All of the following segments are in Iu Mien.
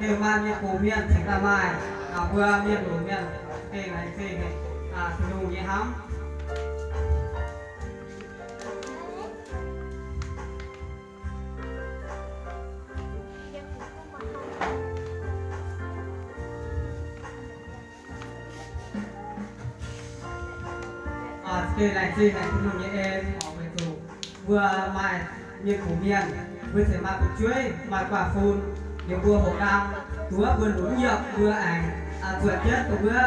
Za'gengh maaih mienh gox mienh cingx daaih maaih mbuo mienh gox mienh, za'gengh laengz zingh Tin-Hungh nyei hnamv. Za'gengh laengz zingh haic Tin-Hungh nyei en, weic zuqc mbuo maaih mienh gox mienh, mbuo cingx maaih fu'jueiv, maaih guanh fun, liuz mbuo hoqc ndaang, duqv mbuo lunx yiemc mbuo aengx zuotc jienv dongh wuov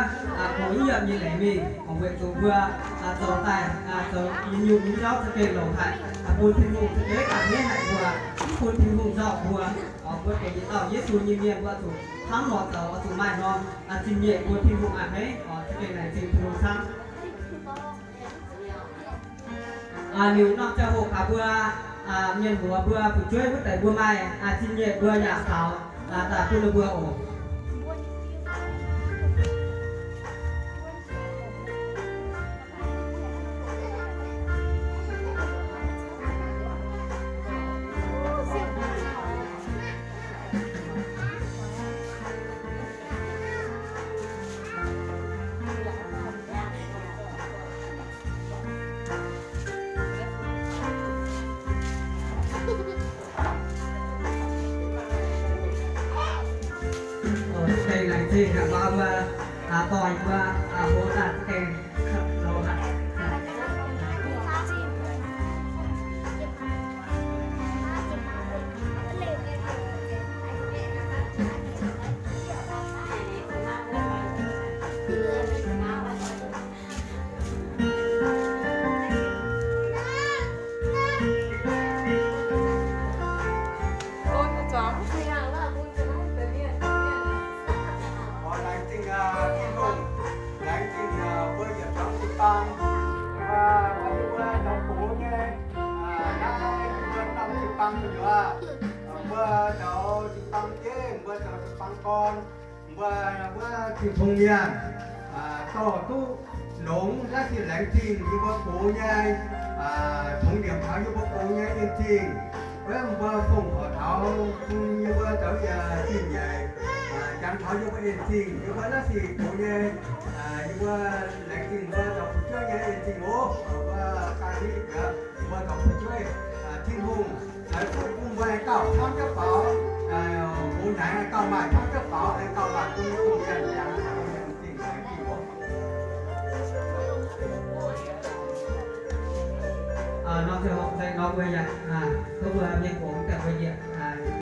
gox yiemc nyei leiz mingh, weic zuqc mbuo zoux daaih zoux nyungc-nyungc jauv za'gengh longx haic, bun Tin-Hungh za'gengh a'hneiv haic mbuo, mv bun Tin-Hungh nzauh mbuo. Mbuo benx yietc dauh Yesu nyei mienh mbuo zuqc hnamv lorz zoux, zuqc maaih norm zingh nyeic bun Tin-Hungh a'hneiv. Za'gengh laengz zingh Tin-Hungh camv. Liuz norm ziangh hoc gaax mbuo mienh muoz mbuo fu'jueiv wuov deix mbuo maaih zingh nyeic mbuo yaac faaux daaih bun ninh mbuo oc. Za'gengh laengz zingh haic mbuo, mbuo doic mbuo, mbuo daaih za'gengh loz haic. Laengz zingh Tin-Hungh, laengz zingh mbuo yietc zuangx jiu-baang, mbuo, mbuo zoux gox nyei, naaiv mbuo norm jiu-baang gu'nyuoz, mbuo zoux jiu-baang jeiv, mbuo zoux jiu-baang gorn, mbuo, mbuo Tin-Hungh mienh dorh duqv longx naaiv zinh laengz zingh yie mbuo gox nyei, tongx nyiemc taux yie mbuo gox nyei en-zingh. Wuov mbuo fongc horc taux yie mbuo zoux yie zingh nyeic, jangx taux yie mbuo en-zingh, yie mbuo naaiv zinh gox nyei, yie mbuo laengz zingh mbuo zoux fu'jueiv nyei en-zingh oc. Mbuo ganh hiuv deix mbuo zoux fu'jueiv, Tin-Hungh laaix duqv bun mbuo aengx gauh camv jienv faaux, mbuo naaic aengx gauh maaih camv jienv faaux, aengx gauh maaih bun Tin-Hungh mienh jangx taux en-zingh laengz zingh oc. Norm ziangh hoc nzengc nor mbuo yaac tov mbuo mienh gox daaih mbuo yie